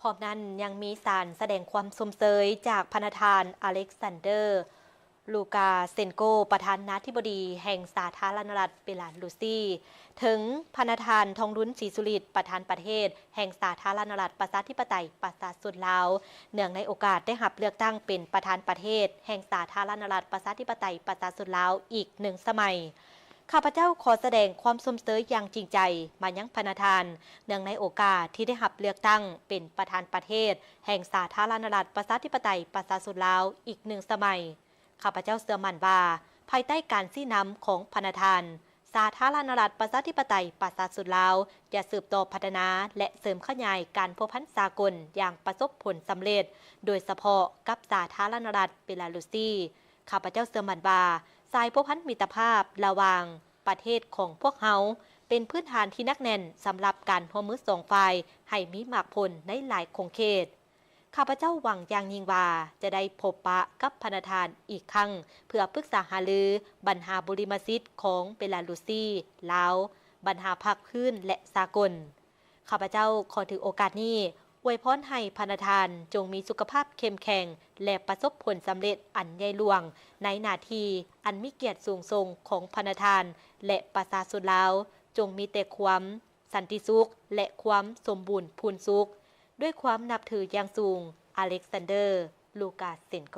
ພ້ອມນັ້ນຍັງມີສານສະແດງຄວາມຊົມເຊີຍຈາກພະນະທ່ານ ອາເລັກຊານເດີ ລູກາເຊັນໂກ ປະທານາທິບໍດີແຫ່ງສາທາລະນະລັດເບລາຣຸຊີ ເຖິງພະນະທ່ານ ທອງລຸນ ສີສຸລິດ ປະທານປະເທດແຫ່ງສາທາລະນະລັດປະຊາທິປະໄຕປະຊາຊົນລາວ ເນື່ອງໃນໂອກາດໄດ້ຮັບເລືອກຕັ້ງເປັນປະທານປະເທດແຫ່ງສາທາລະນະລັດປະຊາທິປະໄຕປະຊາຊົນລາວອີກໜຶ່ງສະໄໝ. ຂ້າພະເຈົ້າຂໍສະແດງຄວາມຊົມເຊີຍຢ່າງຈິງໃຈມາຍັງພະນະທ່ານ ເນື່ອງໃນໂອກາດທີ່ໄດ້ຮັບເລືອກຕັ້ງເປັນປະທານປະເທດແຫ່ງສາທາລະນະລັດປະຊາທິປະໄຕປະຊາຊົນລາວອີກໜຶ່ງສະໄໝ. ຂ້າພະເຈົ້າເຊື່ອໝັ້ນວ່າ ພາຍໃຕ້ການຊີ້ນຳຂອງພະນະທ່ານ, ສາທາລະນະລັດປະຊາທິປະໄຕປະຊາຊົນລາວ ຈະສືບຕໍ່ພັດທະນາ ແລະ ເສີມຂະຫຍາຍການພົວພັນສາກົນຢ່າງປະສົບຜົນສຳເລັດ, ໂດຍສະເພາະກັບສາທາລະນະລັດເບລາຣຸຊີ. ຂ້າພະເຈົ້າເຊື່ອໝັ້ນວ່າ ສາຍພົວພັນມິດຕະພາບລະຫວ່າງປະເທດຂອງພວກເຮົາ ເປັນພື້ນຖານທີ່ໜັກແໜ້ນສຳລັບການຮ່ວມມືສອງຝ່າຍໃຫ້ມີໝາກຜົນໃນຫຼາຍຂົງເຂດ. ຂ້າພະເຈົ້າຫວັງຢ່າງຍິ່ງວ່າຈະໄດ້ພົບປະກັບພະນະທ່ານອີກຄັ້ງ ເພື່ອປຶກສາຫາລືບັນຫາບຸລິມະສິດຂອງເບລາຣຸຊີ-ລາວ, ບັນຫາພາກພື້ນ ແລະ ສາກົນ. ຂ້າພະເຈົ້າຂໍຖືໂອກາດນີ້ອວຍພອນໃຫ້ພະນະທ່ານຈົ່ງມີສຸຂະພາບເຂັ້ມແຂງ ແລະ ປະສົບຜົນສຳເລັດອັນໃຫຍ່ຫຼວງໃນໜ້າທີ່ອັນມີກຽດສູງສົ່ງຂອງພະນະທ່ານ ແລະ ປະຊາຊົນລາວ ຈົ່ງມີແຕ່ຄວາມສັນຕິສຸກ ແລະ ຄວາມສົມບູນພູນສຸກ. ດ້ວຍຄວາມນັບຖືຢ່າງສູງ, ອາເລັກຊານເດີ ລູກາເຊັນໂກ.